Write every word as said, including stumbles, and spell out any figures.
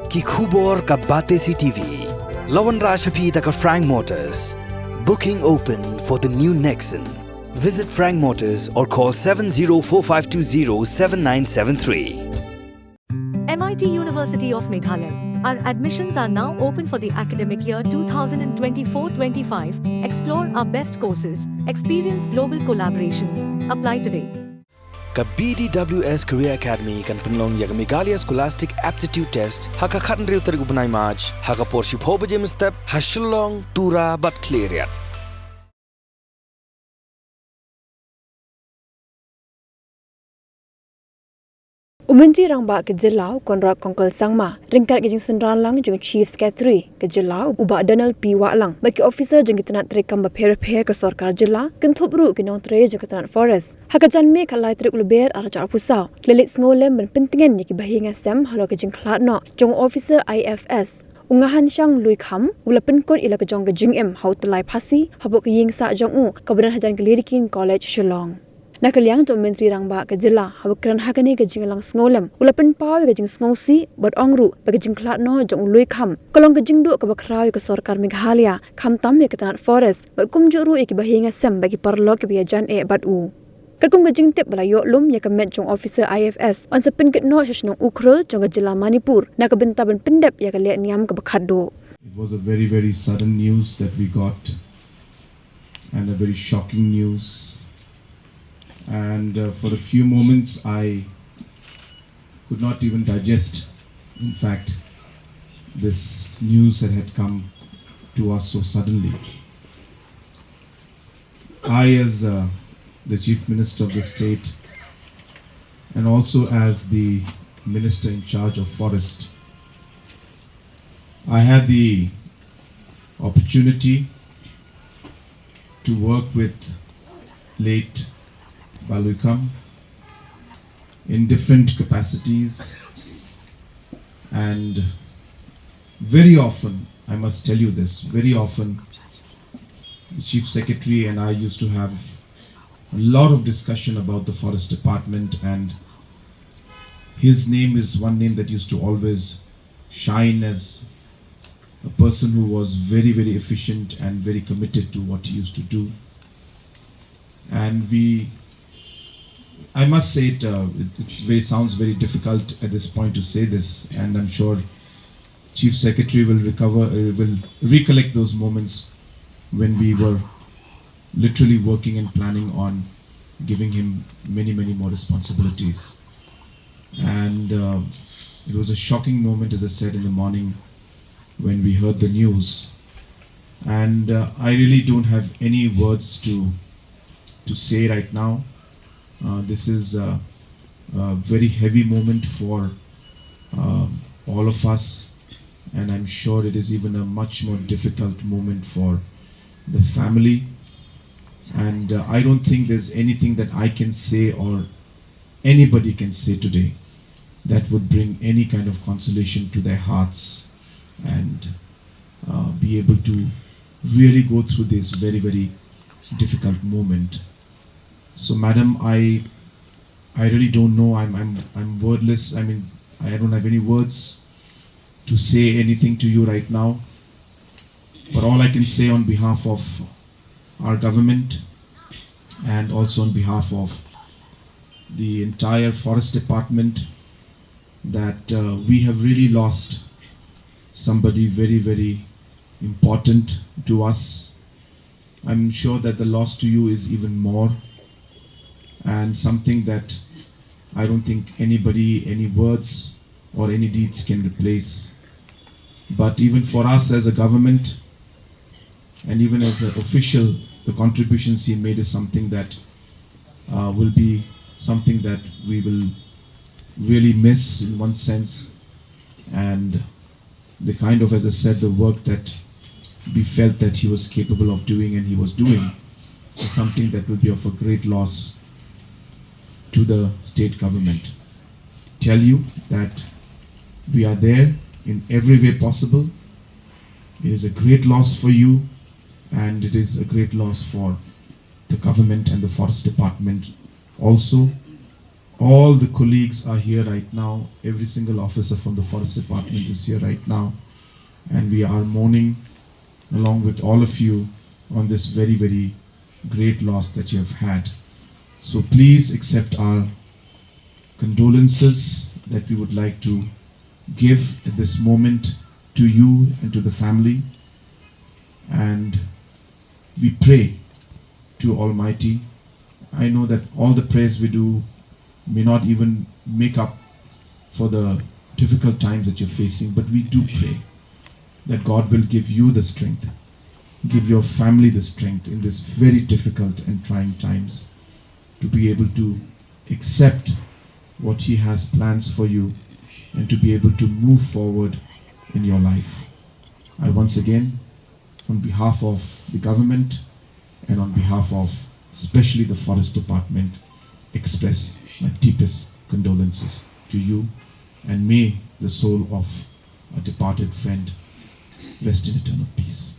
Ki khubor ka Batesi T V. La wanrah sha phi da ka Frank Motors. Booking open for the new Nexon. Visit Frank Motors or call seven zero four five two zero seven nine seven three. M I T University of Meghalaya. Our admissions are now open for the academic year two thousand twenty-four twenty-five. Explore our best courses, experience global collaborations. Apply today. Ka B D W S Career Academy kan pynlong ïa ka Meghalaya Scholastic Aptitude Test ha ka khathynriew tarik u bnai March ha ka por shiphew baje mynstep ha Shillong, Tura bad Khliehriat. U Myntri Rangbah ka Jylla u Conrad Kongkal Sangma ryngkat ka jingsynran lang jong u Chief Secretary ka Jylla u Bah Donald P Wahlang bad ki officer jong ki tnat treikam bapher bapher ka sorkar jylla, kynthup ruh ki nongtrei jong ka tnat Forest. Ha ka janmiet khatlai tarik u Lber arhajar arphew saw, ki la leit sngewlem ban pyntngen ïa ki bahaïing hasem halor ka jingkhlad noh jong u officer I F S, u Ngahanshang Luikham, u la pynkut ïa la ka jong ka jingim ha u tyllai phasi hapoh ka ïing sah jong u kaba don hajan ka Lady Keane College, Shillong. Na ka liang jong u Myntri Rangbah ka Jylla, haba kren ha kane ka jingïalang sngewlem, u la pynpaw ïa ka jingsngewsih bad ong ruh ba ka jingkhlad noh jong u Luikham ka long ka jingduh kaba khraw ïa ka sorkar Meghalaya, khamtam ïa ka tnat Forest bad kumjuh ruh ïa ki bahaïing hasem bad ki paralok kiba ïajan eh bad u. Katkum ka jingtip ba la ïoh lum ïa ka met jong u officer I F S, yn sa pynkit noh sha shnong Ukhrul jong ka jylla Manipur na ka bynta ban pyndep ïa ka lehniam kaba khatduh. It was a very, very sudden news that we got, and a very shocking news. And uh, for a few moments, I could not even digest, in fact, this news that had come to us so suddenly. I, as uh, the Chief Minister of the state, and also as the Minister in charge of Forest, I had the opportunity to work with late Bah Luikham in different capacities, and very often, I must tell you this, very often the Chief Secretary and I used to have a lot of discussion about the Forest Department, and his name is one name that used to always shine as a person who was very, very efficient and very committed to what he used to do. And we, I must say it, uh, it it's very, sounds very difficult at this point to say this, and I'm sure Chief Secretary will recover, uh, will recollect those moments when we were literally working and planning on giving him many, many more responsibilities. And uh, it was a shocking moment, as I said, in the morning when we heard the news. And uh, I really don't have any words to to say right now. Uh, this is a, a very heavy moment for um, all of us, and I'm sure it is even a much more difficult moment for the family. And uh, I don't think there's anything that I can say or anybody can say today that would bring any kind of consolation to their hearts and uh, be able to really go through this very, very difficult moment. So, madam, I, I really don't know. I'm, I'm, I'm wordless. I mean, I don't have any words to say anything to you right now. But all I can say on behalf of our government and also on behalf of the entire forest department that uh, we have really lost somebody very, very important to us. I'm sure that the loss to you is even more, and something that I don't think anybody, any words, or any deeds can replace. But even for us as a government, and even as an official, the contributions he made is something that uh, will be something that we will really miss in one sense. And the kind of, as I said, the work that we felt that he was capable of doing and he was doing is something that will be of a great loss to the state government. Tell you that we are there in every way possible. It is a great loss for you, and it is a great loss for the government and the forest department also. All the colleagues are here right now. Every single officer from the Forest Department is here right now. And we are mourning along with all of you on this very, very great loss that you have had. So please accept our condolences that we would like to give at this moment to you and to the family. And we pray to Almighty. I know that all the prayers we do may not even make up for the difficult times that you're facing, but we do pray that God will give you the strength, give your family the strength in these very difficult and trying times to be able to accept what He has plans for you and to be able to move forward in your life. I once again, on behalf of the government and on behalf of especially the Forest Department, express my deepest condolences to you, and may the soul of a departed friend rest in eternal peace.